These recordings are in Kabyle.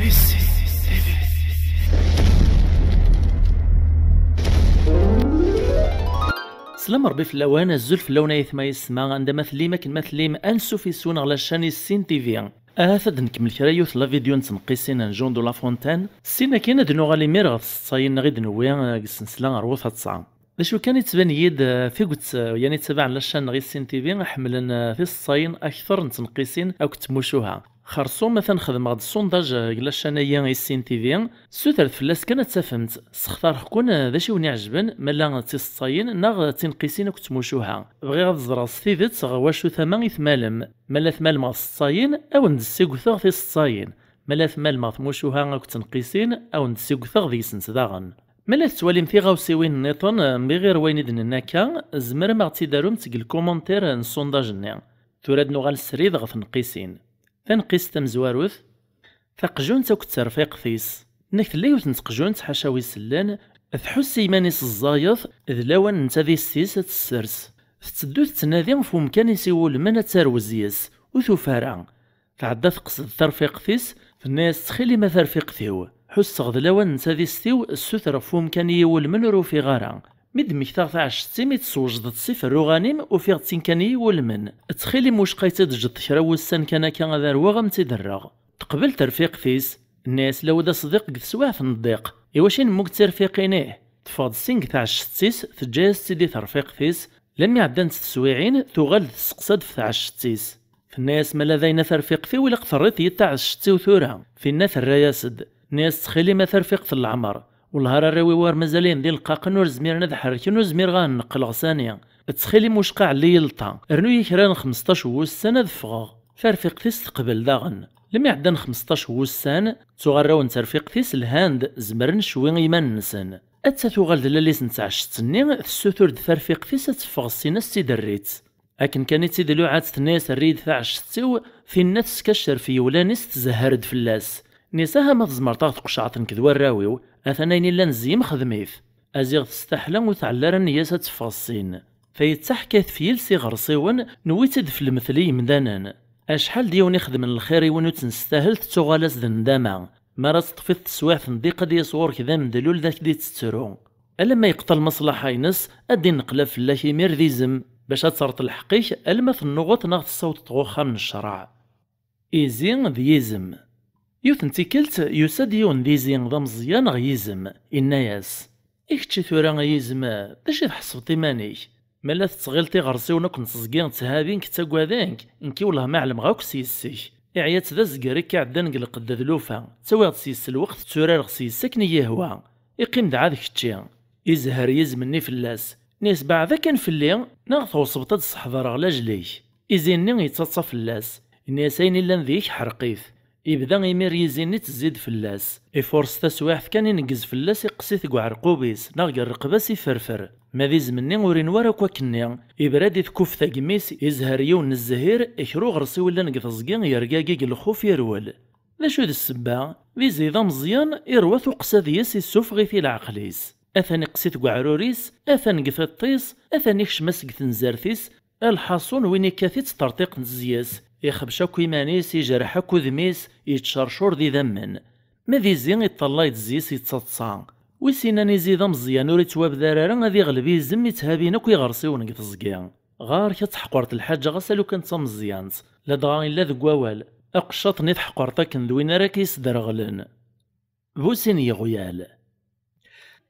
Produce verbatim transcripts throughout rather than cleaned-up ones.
Slam Rebbi fell-awen, azul fell-awen ayetma yesma, anda ma tellim, akken ma tellim, ansuf yes-wen ɣer la chaîne Issin T V. Ahat ad nkemmel kra yiwet la vidéo n tneqqisin n Jean de La Fontaine. Sin akin ad nuɣal imir ɣer tseṭṭayin-nneɣ i d-newwi, eh, deg sensla ɣer wutaḍsa. D acu kan, yettban-iyi-d, eh, tiget, eh, yan yettabaɛen la chaîne-nneɣ Issin T V, ḥemmlen, eh, tiseṭṭayin akter n tneqqisin akked tmucuha. Xersum, atan xedmeɣ-d sondage, eh, deg la chaîne-agi Issin T V. Sutret fell-as kan ad tafemt. Sextareɣ-ken, eh, d acu i wen-iɛejben, ma la d tiseṭṭayin neɣ d tineqqisin akked tmucuha. Bɣiɣ ad ẓreɣ s tidet ɣer wacu tama i tmalem. Ma la tmalem ɣer tseṭṭayin, a wen-d-ssigteɣ tiseṭṭayin. Ma la tmalem ɣer tmucuha akked tneqqisin, a wen-d-ssigteɣ deg-sent daɣen. Ma la tettwalim tiɣawsiwin nniḍen, eh, mbiɣir wayen i d-nenna akka, tzemrem a ɣ-tt-id-tarum deg lkumantir n sondage-nni. Tura ad nuɣal srid ɣer tneqqisin. Taneqqist tamezwarut, taqjunt akked terfiqt-is. Nekk tella yiwet n teqjunt, ḥaca wi sellen, tḥuss i yiman-is ẓẓayet, d lawan n tadist-is ad tessers. Tetteddu tettnadi ɣef umkan-is iwulmen ad tarwez yes, ur tufi ara. Tɛedda teqsed tarfiqt-is, tenna-yas: "Ttxil-m a tarfiqt-iw, ḥusseɣ d lawan n tadist-iw, ssuter ɣef umkan i iwulmen ur ufiɣ ara. Mi d-mmektaɣ taɛect-im i d-teswejdeḍ s iferruɣan-im, ufiɣ-tt-in kan i iwulmen. Ttxil-m, wicqa i tt-id-ǧǧeḍ kra wussan kan akka ad arweɣ a m-tt-id-rreɣ." Teqbel terfiqt-is, tenna-yas: "Lawed a ṣdiq deg teswiɛt n ddiq, iwacu i nemmug d tirfiqin-ih?" Teffeɣ-d sin deg tɛecct-is, teǧǧa-yas-tt-id i terfiqt-is. Lammi ɛeddant teswiɛin, tuɣal-d tesseqsa-d ɣef tɛecct-is. Tenna-yas: "Ma la d ayen a tarfiqt-iw, ilaq terriḍ-iyi-d taɛecct-iw tura." Tinna terra-yas-d. Tenna-yas: "Ttxil-m a tarfiqt n leɛmer, wellah ar arraw-iw ar mazal-ayen d ileqqaqen ur zmiren ad ḥerken, ur zmireɣ ad neqqleɣ sani. Ttxil-m wicqa ɛelli-yi lṭa, rnu-yi kra n xmesṭac n wussan ad ffɣeɣ." Tarfiqt-is teqbel daɣen. Lmi ɛeddan xmesṭac n wussan, ttuɣ arraw n terfiqt-is lhan-d, zemren ccwi i yiman-nsen. Atta tuɣal d lal-is n tɛecct-nni, tessutur-d tarfiqt-is ad teffeɣ ssin ad s-tt-id-terr-itt. Akken kan i tt-id-iluɛa-tt, tenna-yas: "Err-iyi-d taɛecct-iw." Tinna teskaccef yewlan-is, tzehher-d fell-as. Tenna-yas: "Aha ma tzemreḍ a ɣ-tqecɛeḍ nekk d warraw-iw, atan ayen illan zzi-m xdem-it." Aziɣ testaḥla, ur tɛelli ara nniya-s ad teffeɣ ssin. Tayi d taḥkayt f yiles iɣersiwen, newwi-tt-id f lemtel i yemdanen. Acḥal d yiwen ixedmen lxir i win ur tt-nestahel, tettuɣal-as d nndama. Mi ara teṭṭfiḍ teswiɛt n ddiq ad d-yas ɣur-k d amedlul d ak-d-ittettru. Alamma yeqṭa lmaṣlaḥa-ines, ad d-inneqlab fell-ak imir d izem, bac ad terreḍ lḥeqq-ik, alma tennuɣeḍ neɣ tessawḍeḍ ɣer uxxam n ccreɛ. Izi d yizem. Yiwet n tikkelt, yusa-d yiwen d izi d ameẓyan ɣer yizem, inna-yas: "I kečči tura, a yizem, d acu i tḥesbeḍ iman-ik? Ma la tettɣileḍ iɣersiwen akk n teẓgi tthabin-k, ttagaden-k, nekki wellah ma ɛelmeɣ akk s yes-k." Iɛya-tt d azger i k-iɛeddan deg lqedd d lufa, ttawiɣ-d s yes lweqt, tturareɣ s yes akken i yi-ihwa. Iqqim-d ɛad kečči. Izehher yizem-nni fell-as, inna-yas: "Beɛɛed akan fell-i, neɣ tɣeṣbeḍ ad d-sseḥḍreɣ lajel-ik." Izi-nni yettaḍsa fell-as, inna-yas: "Ayen illan deg-k ḥreq-it." Ibda imir yizi-nni tezzi-d fell-as. Ifuṛes taswiɛt kan, ineggez fell-as, iqqes-it deg uɛerqub-is, neɣ deg rreqba-s iferfer. Ma d izem-nni ur inwa ara akk akkenni, ibra-d i tkufta n yimi-s, izher yiwen n zzhir, kra uɣersiw illan deg teẓgi, yergagi deg lxuf, irwel. D acu d ssebba? D izi d ameẓyan, irwa tuqqsa deg-s, issufeɣ-it i leɛqel-is. Atan iqqes-it deg uɛrur-is, atan deg tiṭ-is, atan ikcem-as deg tenzart-is, a lḥaṣun win ikkat-itt ṭerṭiq n tezya-s, ixbec akk iman-is, ijerreḥ akk udem-is, yettcercur d idammen. Ma d izi iṭṭalay-d zzi-s yettaḍsa. Wi s-innan izi d ameẓyan ur ittwabdar ara ad iɣleb izem itthabin akk iɣersiwen deg teẓgi. Ɣer-k ad teḥqreḍ lḥaǧa ɣas a lukan d tameẓyant, ladɣa illa deg wawal, aqeccaḍ-nni teḥqreḍ akken d win ara k-yesderɣlen. Bu sin yiɣyal.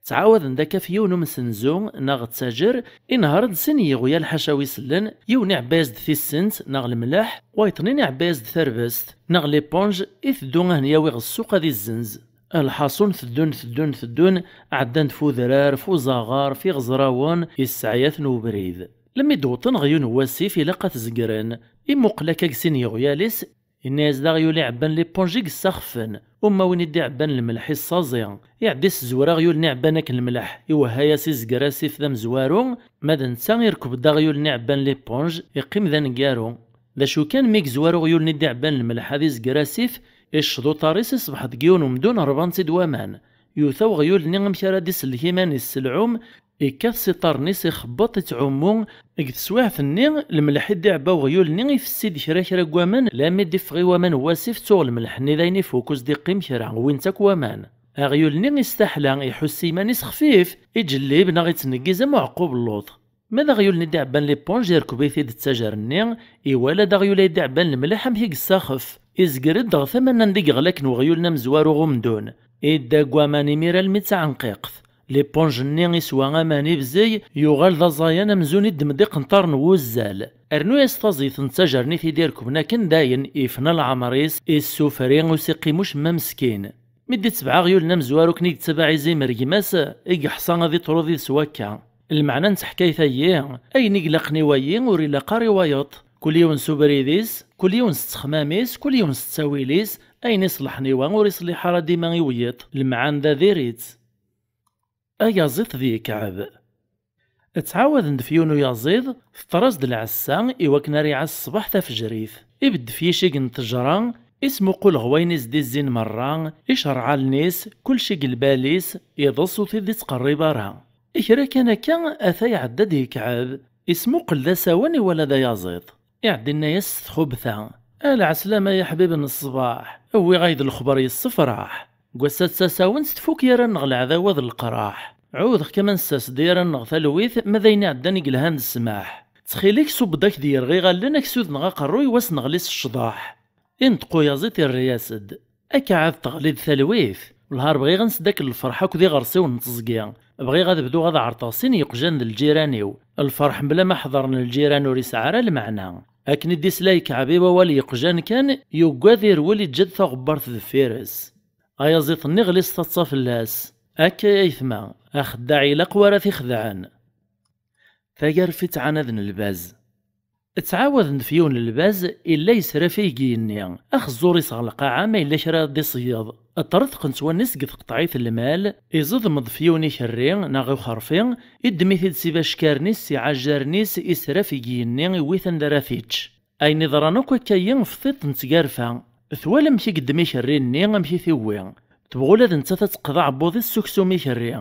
Ttɛawaden-d akka f yiwen umsenzu neɣ ttaǧer, inehṛ-d sin yiɣyal ḥaca wi sellen, yiwen iɛebba-yas-d tissent neɣ lemleḥ, wayeḍnin iɛebba-yas-d tarbest neɣ l'éponge, iteddu a hen-yawi ɣer ssuq ad izzenz. Lḥaṣun teddun, teddun, teddun, ɛeddan-d f udrar, f uzaɣar, f iɣeẓrawen, yesseɛya-ten ubrid. Lemmi d-wwḍen ɣer yiwen n wasif ilaq ad t-zegren, imuqel akka deg sin yiɣyal-is, inna-yas d aɣyul iɛebban l'éponge i yessaxfen, uma win i d-iɛebban lemleḥ issaẓi. Iɛedda isezwer aɣyul-nni iɛebban akken lemleḥ, iwehha-yas izger asif d amezwaru, ma d netta irkeb-d aɣyul-nni iɛebban l'éponge, iqqim d aneggaru. D acu kan, mi yezwar uɣyul-nni d-iɛebban lemleḥ ad izger asif, icceḍ uṭar-is, iṣbeḥ deg yiwen umdun ṛebban-t-id waman. Yewta uɣyul-nni amek ara d-isellek iman-is s lɛum, Ikkat s iṭarren-is, ixebbeṭ, ittɛummu. Deg teswiɛt-nni, lemleḥ i d-iɛebba uɣyul-nni ifessi-d kra kra n waman, lammi d-iffeɣ i waman n wasif, ttuɣ lemleḥ-nni d ayen ifuk, ur s-d-iqqim kra, wwin-tt akk waman. Aɣyul-nni istaḥla, iḥuss iman-is xfif, iǧellib neɣ ittneggiz am uɛeqqub n luṭ. Ma d aɣyul-nni d-iɛebban l'éponge, irkeb-it-id ttajer-nni, iwala-d aɣyul ay d-iɛebban lemleḥ amek i yessaxef, izger-d ɣer tama-nni anda i yeɣla akken uɣyul-nni amezwaru ɣumdun, idda deg waman imir almi d taɛenqiqt. L'éponge-nni iswa aman ibzeg, yuɣal d aẓayan amzun iddem-d iqenṭaren n wuzzal. Rnu-yas taẓit n ttajer-nni i t-id-irekben akken dayen, ifna leɛmer-is, issufri, ur s-iqqim ucemma meskin. Mi d-ittbeɛ aɣyul-nni amezwaru akken i yettabaɛ izimer gma-s, i yeḥṣa ad iṭru did-s wakka. Lmeɛna n teḥkayt-agi, ayen i ilaqen i wayi ur ilaq ara i wayeḍ. Kul yiwen s ubrid-is, kul yiwen s ttexmam-is, kul yiwen s ttawil-is, ayen iṣelḥen i wa ur iṣliḥ ara dima i wiyiḍ. Lemɛan da diri-tt. Ayaẓiḍ d yekɛeb. Ttɛawaden-d f yiwen uyaẓiḍ, teṭṭer-as-d lɛessa i wakken ara iɛass ṣṣbeḥ tafejrit. Ibedd f yicig n ttejra, ismuqul ɣer wayen i s-d-izzin merra, icerreɛ allen-is, kulci deg lbal-is, iḍes ur t-id-ittqerrib ara. I kra kan akka, ata iɛedda-d yekɛeb, ismuqel d asawen, iwala d ayaẓiḍ. Iɛedda inna-yas s txubta: "A lɛeslama ay aḥbib n ṣṣbeḥ, wwiɣ-ak-d lexber yessefraḥ. Deg wass-a d tasawent tfuk gar-aneɣ leɛdawa d leqraḥ. Ɛudeɣ-k a ma nessas-d gar-aneɣ talwit, ma d ayen iɛeddan i yelhan d ssmaḥ. Ttxil-k ṣubb-d ak-d-yerɣ iɣallen, ak-sudneɣ aqerruy, wass neɣli s ccḍeḥ." Inṭeq uyaẓiḍ irra-yas-d: "Akka ɛad teɣli-d talwit, wellah ar bɣiɣ ad nesdakel lferḥ akked iɣersiwen n teẓgi. Bɣiɣ ad bduɣ ad ɛerḍeɣ sin yeqjan d lǧiran-iw. Lferḥ mebla ma ḥeḍren lǧiran ur isɛi ara lmeɛna. Akken i d-isla yekɛeb i wawal yeqjan kan, yuggad, irwel, iǧǧa-d taɣebbart deffir-s." Ayaẓiḍ-nni ɣli s taḍsa fell-as: "Akka ay aytma, axeddaɛ ilaq wara t-ixedɛen." Tagarfitt ttɛanaden lbaz. Ttɛawaden-d f yiwen n lbaz, illa yesrafi deg yigenni, axeẓẓur-is ɣer lqaɛa ma yella kra ad d-iṣeyyeḍ. Ṭṭreḍqent wallen-is deg tqeṭɛit n lmal, iẓeḍmeḍ f yiwen ikerri neɣ uxerfi, iddem-it-id s ibackaren-is, s iɛajjaren-is, israf deg yigenni, iwwi-t anda ara t-ičč. Ayen iḍran akk akka-yi f tiṭ n tgarfa. Twala amek i yeddem ikerri-nni, amek i t-iwwi. Tebɣa ula d nettat ad teqqed aɛebbuḍ-is s uksum ikerri.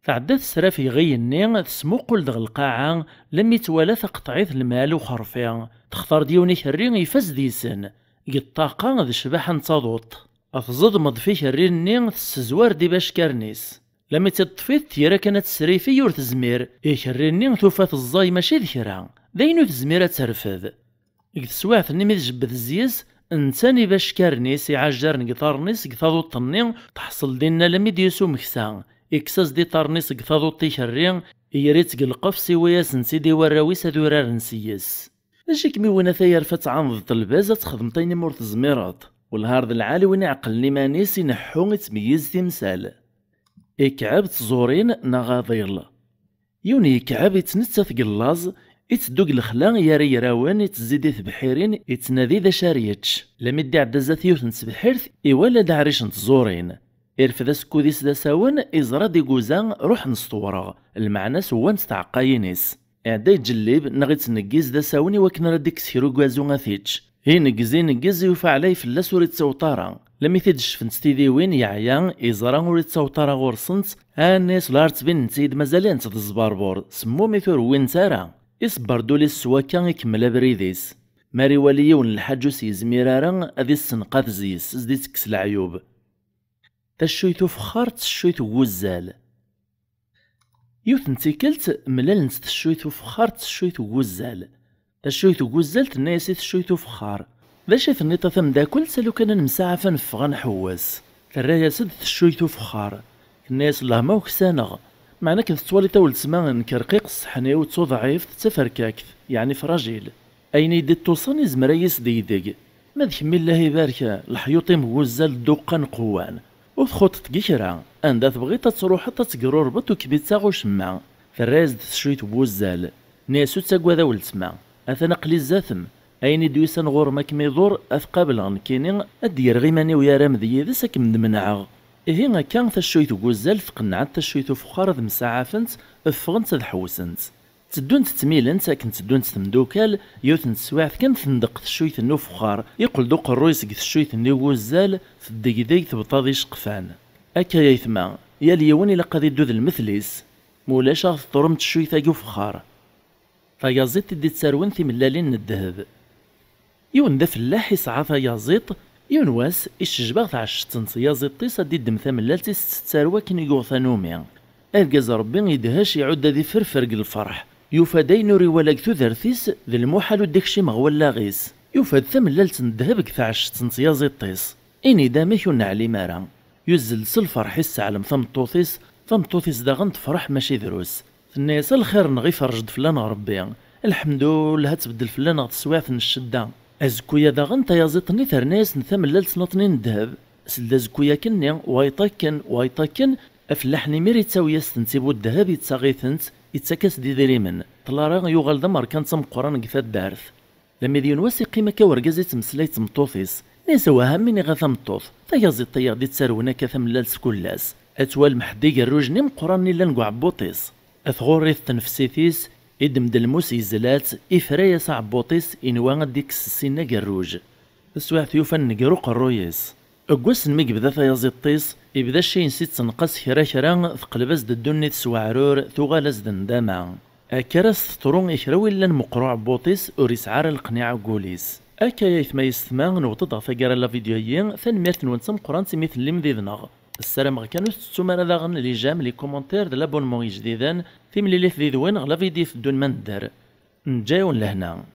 Tɛedda tesraf iɣi-nni, tesmuqul-d ɣer lqaɛa, lammi twala taqeṭɛit n lmal uxerfi. Textar-d yiwen ikerri ifaz deg-sen, deg ṭṭaqa d ccbaḥa n taḍuṭ. Tẓeḍmeḍ f ikerri-nni, tessezwar-d ibackaren-is. Lammi tt-id-teṭṭef-it, tira kan ad tesrifi ur tezmir. Ikerri-nni tufa-t ẓẓay mačči d kra. D ayen ur tezmir ad terfed. Deg teswiɛt-nni mi tjebbed zzi-s, ntan ibackaren-is iɛajjaren deg iḍarren-is deg taḍuṭ-nni, teḥṣel dinna lammi d-yusa umeksa, ikkes-as-d iḍarren-is deg taḍuṭ ikerri, yerra-tt deg lqefs, iwwi-yasen-tt-id i warraw-is ad uraren s-yes. D acu i kem-iwwin a tayerfa ad tɛandeḍ lbaz, ad txedmeḍ ayen imi ur tezmireḍ? Wellah ar d lɛali win iɛeqlen iman-is, ineḥḥu, ittmeyyiz timsal. Ikɛeb tẓurin neɣ aḍil. Yiwen yekɛeb ittnettat deg llaẓ, itteddu deg lexla, yerra igrawen, ittezzi di tebḥirin, ittnadi d acu ara yečč. Lammi d-iɛedda zdat yiwet n tebḥirt, iwala-d aɛric n tẓurin. Irfed asekkud-is d asawen, iẓra-d iguza ruḥen s tewreɣ, lmeɛna sewwant tɛeqqayin-is. Iɛedda iǧellib neɣ ittneggiz d asawen i wakken ara d-ikkes kra ugazu ad t-ičč. Ineggez, ineggez, yufa ɛlay fell-as ur ittaweḍ ara. Lammi t-id-ccfent tidiwin, yeɛya, iẓra ur ittaweḍ ara ɣur-sent, ɛni s lɛar ttbinent-id mazal-int d ẓberbur, semmumit ur wwint ara. Iṣebber-d ul-is s wakka, ikemmel abrid-is. Mi ara iwali yiwen n lḥaǧ ur s-yezmir ara, ad issenqad zzi-s, s d-ittekkes leɛyub. Taccuyt ufexxar d teccuyt n wuzzal. Yiwet n tikkelt, mlalent teccuyt ufexxar d teccuyt n wuzzal. Taccuyt n wuzzal tenna-yas i teccuyt ufexxar: "D acu i tenniḍ a tameddakelt, a lukan ad nemsaɛaf ad neffeɣ ad nḥewwes?" Terra-yas-d teccuyt ufexxar, tenna-yas: "Llah ma uksaneɣ, meɛna akken tettwaliḍ a weltma, nekk rqiq ṣṣeḥḥa-w, d tuḍɛift, d taferkakt, yeɛni fragile. Ayen i d-ittuṣan izmer ad yi-sdegdeg. Ma d kemm, llah ibarek, leḥyuṭ-im n wuzzal dduqqa n qewwan. Ur txuṭṭeḍ deg kra. Anda tebɣiḍ ad truḥeḍ ad tegrurbeḍ, ur kem-ittaɣ ucemma." Terra-yas-d teccuyt n wuzzal, tenna-yas: "Ur ttaggad a weltma. Atan aql-i zdat-m. Ayen i d-yusan ɣur-m ad kem-iḍur, ad t-qableɣ nekkini, ad d-yerɣ iman-iw yaram d yid-s, ad kem-d-menɛeɣ." Ihi akka taccuyt n wuzzal tqenneɛ-d taccuyt ufexxar ad msaɛafent, ffɣent ad ḥewwsent. Tteddunt ttmilent akken tteddunt temdukal, yiwet n teswiɛt kan tendeq teccuyt n ufexxar, iqqel-d uqerruy seg teccuyt-nni n wuzzal, teddegdeg tebṭa d iceqfan. "Akka ay aytma, yal yiwen ilaq ad iddu d lmetl-is." Ma ulac, ad ɣ-teḍrem teccuyt-agi ufexxar. Tayaziḍt i d-ittarwen timellalin n ddheb. Yiwen d afellaḥ isɛa tayaziḍt. Yiwen wass, iccejbeɣ tɛecceḍt n tyaziḍt-is ad d-iddem tamellalt i s-tettaru akken i yuɣ tanumi. Argaz Rebbi idhec, iɛudd ad iferfer deg lferḥ. Yufa-d ayen ur iwala deg tudert-is, d lmuḥal ur d-ikcim ɣer wallaɣ-is. Yufa-d tamellalt n ddheb deg tɛecceḍt n tyaziḍt-is. Ini-d amek ur neɛlim ara. Yuzzel s lferḥ isseɛlem tameṭṭut-is, tameṭṭut-is daɣen tefreḥ mačči drus. Tenna-yas: "A lxir-nneɣ, iferrej-d fell-aneɣ Rebbi. Lḥemdullah, ad tbeddel fell-aneɣ teswiɛt n ccedda." Azekku-ya daɣen, tayaziḍt-nni terna-yasen tamellalt nniḍen n ddheb. Seld azekku-ya-kenni, wayeḍ akken, wayeḍ akken, afellaḥ-nni imir ittawi-yas-tent i bu ddheb, ittaɣ-itent, ittak-as-d idrimen. Ṭlara yuɣal d amerkanti ameqqran deg taddart. Lami d yiwen wass iqqim akka urgaz ittmeslay d tmeṭṭut-is. Nni-as: "Awah, am win iɣa tameṭṭut, tayaziḍt ay aɣ-d-ittarwen akka tamellalt kul ass. Ad twalem ḥedd igerrujen imeqqranen i llan deg uɛebbuṭ-is." Tɣurr-it tnefsit-is, iddem-d lmus yezla-tt, ifra-yas aɛebbuṭ-is, inwa ad d-ikkes ssin agerruj. Taswiɛt yufa nnger uqerruy-is. Deg wass-nni mi yebda tayaziḍt-is, ibda cci-ines ittenqas kra kra, teqleb-as-d ddunit s weɛrur, tuɣal-as-d ndama. Akka ara s-teḍru i kra win llan meqqer uɛebbuṭ-is, ur yesɛi ara leqniɛa deg wul-is. Akka ay aytma yessetma, newweḍ-d ɣer taggara n la vidéo-yi, tanemmirt-nwen d tameqqrant imi tellim did-neɣ. Ssarameɣ kan ur tettettum ara daɣen les j'aime, les commentaires d l'abonnement ijdiden, timlilit did-wen ɣer la vidéo iteddun ma nedder. Neǧǧa-yawen lehna.